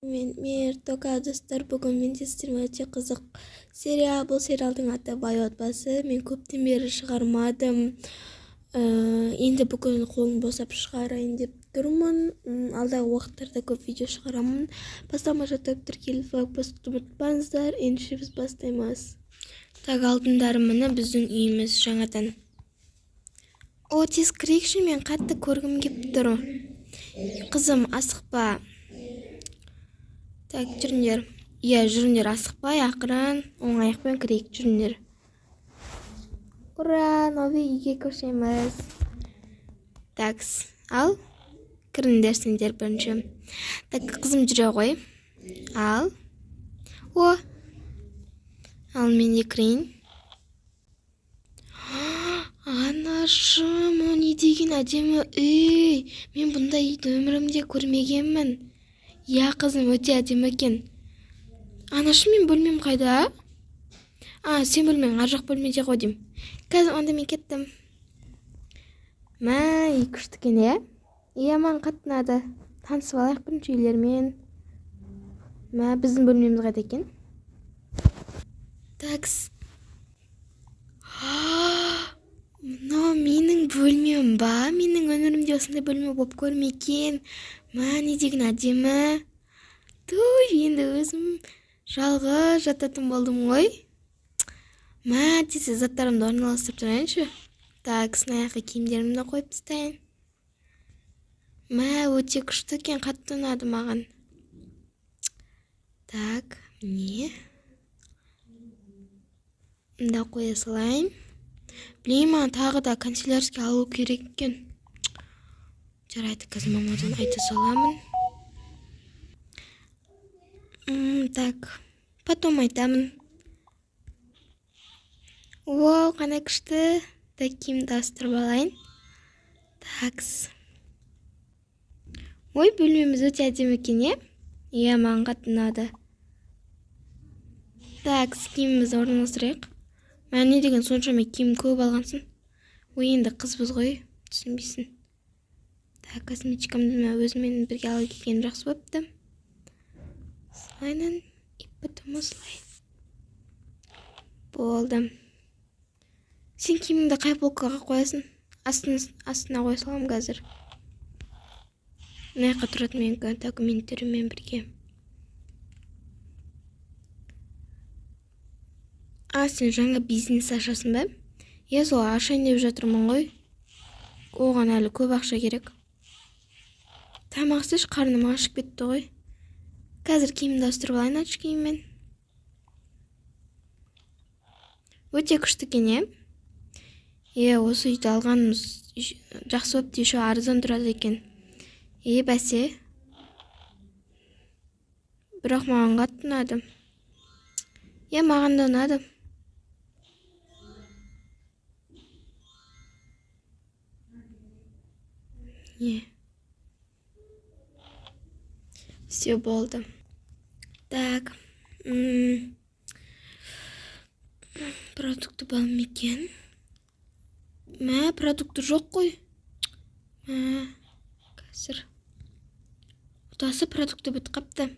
Мен Миртока, достар, бүгін менде сіздермен өте қызық сериал. Бұл сериалдың аты «Бай отбасы». Мен көптен бері шығармадым. Енді бүгін қолым босап шығарайын деп тұрмын. Алдағы уақыттарда көп видео шығарамын. Бастамай жатып, тіркеліп, лайк басуды ұмытпаңыздар. Ендеше біз бастаймыз. Так, алтындарым, міне біздің үйіміз жаңадан. О, тез кірейікші, мен қатты көргім кеп тұр. Қызым, асықпа. Так, жүріңдер. Иә, жүріңдер, асықпай, ақырын, оң аяқпен кірейік, жүріңдер. Ура, новый үйге көшеміз. Такс, ал, кіріңдер сендер бірінші. Так, қызым, жүре ғой. Ал. О, ал мен де кірейін. Анашым, о не деген әдемі үй. Мен бұндай үйді өмірімде көрмегенмін. Иә, қызым, өте әдемі екен. Анашым, мен бөлмем қайда? А, сен бөлмең ар жақ бөлмеде ғой деймін. Қазір онда мен кеттім. Мә, үй күшті екен, иә? Иә, маған қатты ұнады. Танысып алайық бірінші үйлермен. Мә, біздің бөлмеміз қайда екен? Такс. Мынау менің бөлмем ба? Менің өмірімде осындай бөлме болып көрмеген. Мә, не деген әдемі. Туй, енді өзім жалғыз жататын болдым ғой. Мә, тез заттарымды орналастырып тұрайыншы. Так, мына жаққа киімдерімді қойып тастайын. Мә, өте күшті екен, қатты ұнады маған. Так, міне. Мында қоя салайын. Білмеймін, маған тағы да канцелярский алу керек екен. Жарайды, қазір мамадан айта саламын. Так, потом айтамын. Вау, қандай күшті. Так, киімді ауыстырып алайын. Такс. Ой, бөлмеміз өте әдемі екен, иә? Иә, маған қатты ұнады. Так, киімімізді орналастырайық. Мә, не деген соншама киім көп алғансың. Ой, енді қызбыз ғой, түсінбейсің. Так, косметикамды мен өзіммен бірге алып келгенім жақсы болыпты. Осылайынан, и потом осылай. Болды. Сен киіміңді қай полкаға қоясың? Астына қоя саламын қазір. Мына жаққа тұрады менікі документтеріммен бірге. А, сен жаңа бизнес ашасың ба? Иә, сол ашайын деп жатырмын ғой. Оған әлі көп ақша керек. Тамақ істеші, қарным ашып кетті ғой. Қазір киімімді ауыстырып алайын очкиіммен. Өте күшті екен, иә? Иә, осы үйді алғанымыз жақсы болыпты, еще арзан тұрады екен. Е, бәсе. Бірақ маған қатты ұнады. Иә, маған да ұнады. Не. Все болды. Так. Продукты бар ма екен? Мә, продукты жоқ қой. Мә, қазір. Отасы продукты бітіп қапты.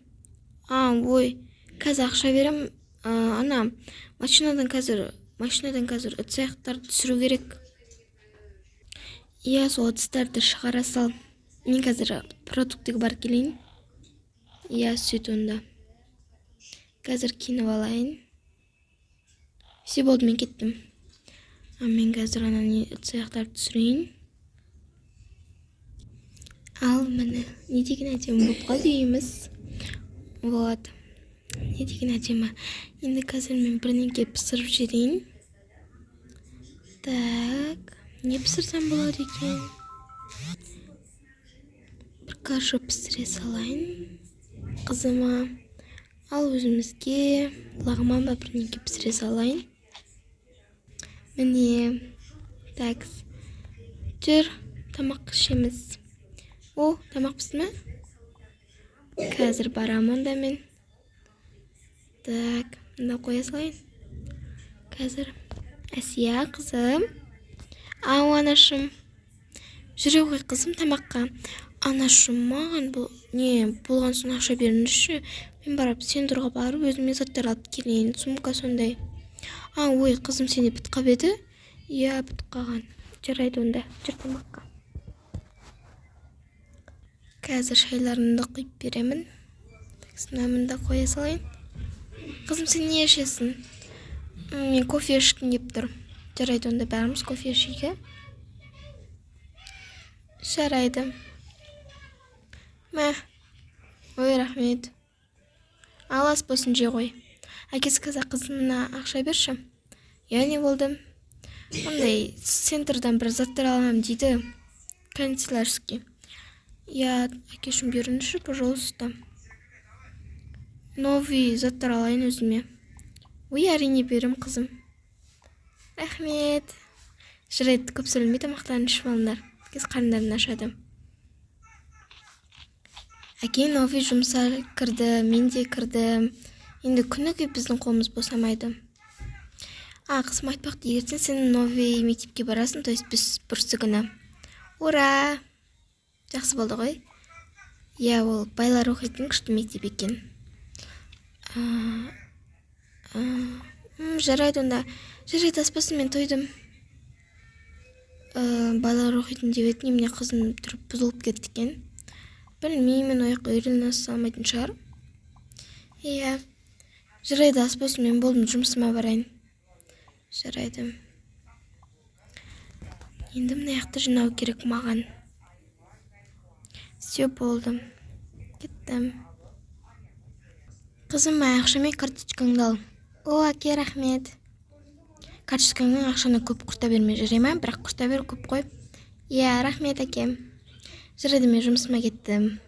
А, ой, қазір ақша берем. Ана, машинадан қазір ыдыс аяқтарды түсіру керек. Иә, сол ыдыстарды шығара сал. Мен қазір продуктіге барып келейін. Иә, сөйт онда. Қазір киініп алайын. Все болды, мен кеттім. А мен қазір ана не ыдыс аяқтарды түсірейін. Ал міне, не деген әдемі болып қалды үйіміз. Вот. Не деген әдемі. Енді қазір мен бірдеңе пісіріп жіберейін. Так, не пісірсем болады екен? Бір каша пісіре салайын қызыма. Ал өзімізге лағман ба бірдеңе пісіре салайын. Міне. Так. Жүр, тамақ ішеміз. О, тамақ пісті ме? Қазір барамын онда мен. Так, мында қоя салайын. Қазір. Әсия, қызым. Ау, анашым. Жүре ғой, қызым, тамаққа. Анашым, маған бұл не болған соң ақша беріңізші. Мен барып центрға барып өзіме заттар алып келейін, сумка сондай. А, ой, қызым, сенде бітіп қалып еді? Иә, бітіп қалған. Жарайды онда, жүр тамаққа. Қазір шайларымды құйып беремін. Мынаны да қоя салайын. Қызым, сен не ішесің? Мен кофе ішкім келіп тұр. Жарайды онда, бәріміз кофе ішейік, ә? Жарайды. Мә. Ой, рахмет. Ал, ас болсын, же ғой. Әкесі, қазір қызына ақша берші. Иә, не болды? Ондай центрдан бір заттар аламын дейді. Канцелярский. Иә, әкешім, беріңізші, пожалуйста. Новый заттар алайын өзіме. Ой, әрине берем, қызым. Рахмет. Жарайды, көп сөйлемей тамақтарын ішіп алыңдар. Қазір қарындарың ашады. Әке новый жұмысқа кірді, мен де кірдім. Енді күніге біздің қолымыз босамайды. А, қызым, айтпақты, ертең сен новый мектепке барасың, то есть біз бүрсігүні. Ура! Жақсы болды ғой. Иә, ол байлар оқитын күшті мектеп екен. Жарайды онда. Жарайды, ас болсын, мен тойдым. Байлар оқитын деп еді, немене қызым түрі бұзылып кетті екен. Білмеймін, ол жаққа үйрене салмайтын шығар. Иә. Жарайды, ас болсын, мен болдым, жұмысыма барайын. Жарайды. Енді мына жақты жинау керек маған. Все, болды. Кеттім. Қызым, мә, ақша мен карточкаңды ал. О, әке, рахмет. Карточкаңнан ақшаны көп құрта берме, жарай ма? Бірақ құрта бер, көп қой. Иә, рахмет, әкем. Жарайды, мен жұмысыма кеттім.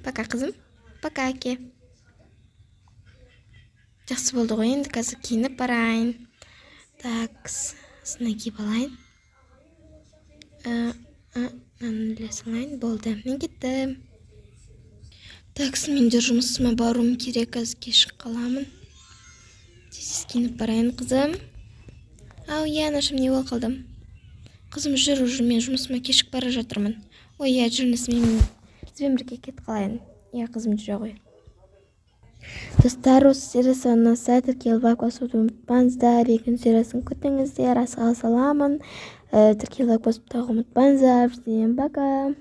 Пока, қызым. Пока, әке. Жақсы болды ғой, енді қазір киініп барайын. Так, осыны киіп алайын. Мынаны іле салайын. Болды, мен кеттім. Так, мен де жұмысыма баруым керек, қазір кешігіп қаламын. Тез киініп барайын, қызым. Ау, иә, анашым, не болып қалды? Қызым, жүр уже, мен жұмысыма кешігіп бара жатырмын. Ой, иә, жүріңіз, мен сізбен бірге кетіп қалайын. Иә, қызым, жүре ғой. Достар, осы сериясы ұнаса, тіркеліп, лайк басуды ұмытпаңыздар. Екінші сериясын күтіңіздер, асыға саламын. Тіркеліп, лайк басып тағы ұмытпаңыздар. Всем пока.